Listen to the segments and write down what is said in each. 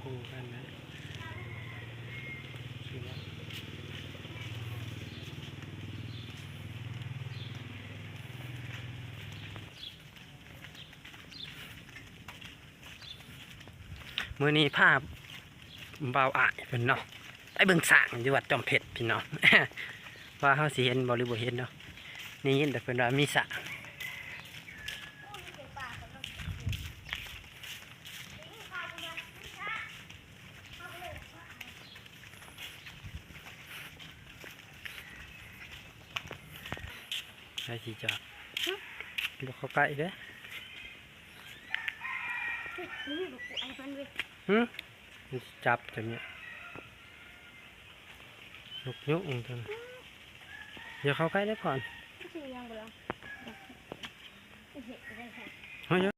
ຄູ່ກັນນະ ມື້ນີ້ພາບ່າວອ້າຍເພິ່ນເນາະ ໄປເບິ່ງຊ້າງຢູ່ວັດຈອມເພັດພີ່ນ້ອງ ວ່າເຮົາຊິເຫັນບໍ່ຫຼືບໍ່ເຫັນເນາະ ໄດ້ຍິນແຕ່ເພິ່ນວ່າມີຊ້າງ. ໃຜຊິຈອດ? ຫຶ? ບໍ່ເຂົ້າໃກ້ເດີ້. ຫຶ? ມັນຊິຈັບຕົວນີ້ ນົກຍຸງຕົວນີ້. ຢ່າເຂົ້າໃກ້ເດີ້ພອນ. ມັນຊິຍັງບໍ່ລະ? ເຮີ້ຍ.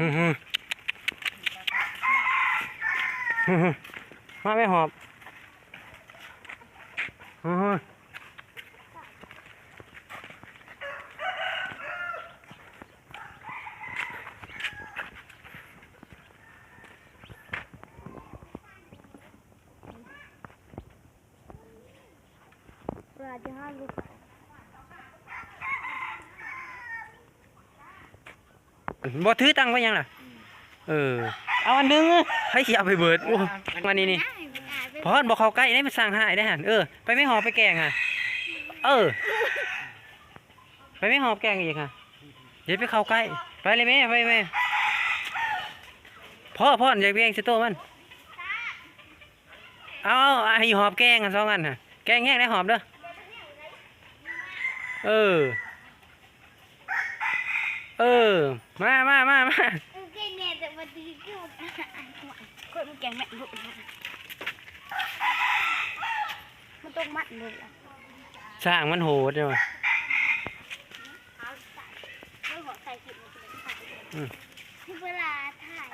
ຫຶ ຫຶ ຫຶ ມາແມ່ຫອບ ຫຶ ຫຶ. ບໍ່ຖື ຕັ້ງໄວ້ຫຍັງລະ? ເອີ ເອົາອັນໜຶ່ງ ໃຜຊິເອົາໄປເບີດ? ໂອ້ ມານີ້ນີ້ ພອນ ບໍ່ເຂົ້າໃກ້ເດ້ ມັນສ້າງຮ້າຍເດ້ຫັ້ນ. ເອີ ໄປແມ່ຫອບ ໄປແກງຫັ້ນ. ເອີ ໄປແມ່ຫອບແກງອີກຫັ້ນ. ຢ່າໄປເຂົ້າໃກ້ ໄປເລີຍແມ່ ໄປແມ່. ພໍ ພອນ ຢ່າແກງໃສ່ໂຕະມັນ. ເອົາ ເອົາ ໃຫ້ຫອບແກງຫັ້ນ ສອງອັນຫັ້ນ ແກງແຍກໄດ້ຫອບເດີ້. ເອີ ເອີ ມາ ມາ ມາ ມາ. ເອີ ແກງແນ່ ແຕ່ວ່າ ກວດມັນແກງແມ່ນ ມັນຕົກມັນເລີຍ. ຊ້າງມັນໂຫດເດ້. ອືມ ເວລາຖ່າຍ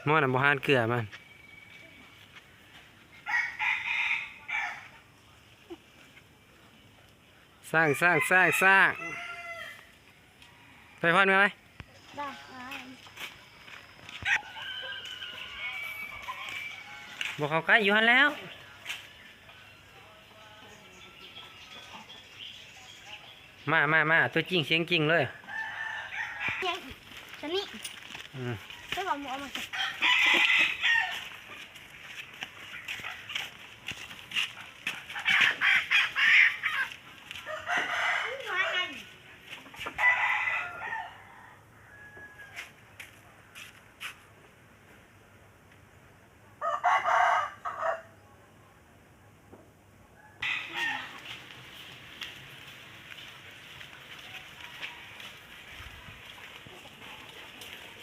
ໝໍນະ ບໍ່ຫານເກືອມັນ. ສ້າງ ສ້າງ ສ້າງ ສ້າງ ໄປພອນ ເມືອໄປ. ໄດ້ ບໍ່ເຂົ້າໃກ້ ຢູ່ຫັ້ນແລ້ວ. ມາ ມາ ມາ ຕົວຈິງສຽງຈິງເລີຍ. ຍັງ ຊະນິ ອືມ ໄປບອກໝູ່ເອົາມາ.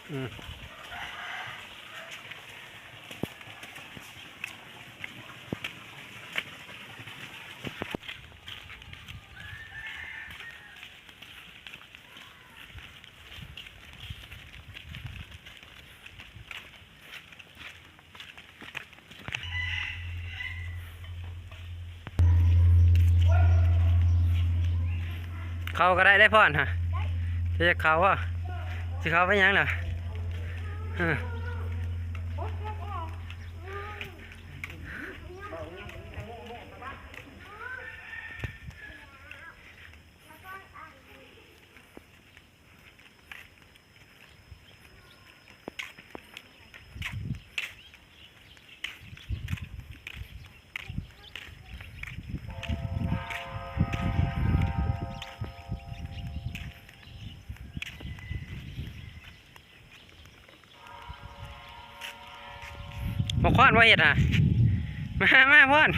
ອືມ. ອ ເຂົ້າກໍໄດ້ເດ້ພອນ ຮະ ຈະເຂົ້າບໍ່? ຊິເຂົ້າໄປຫຍັງລະ? ເອີ. ບໍ່ຄວນບໍ່ເຮັດຫາ ມາ ມາພອນ.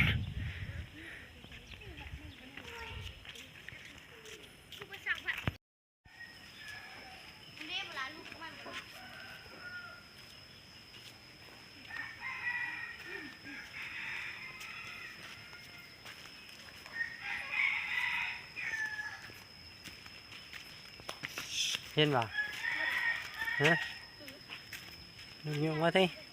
ເຫັນບໍ່? ຮະ? ຍົກມາຕິ.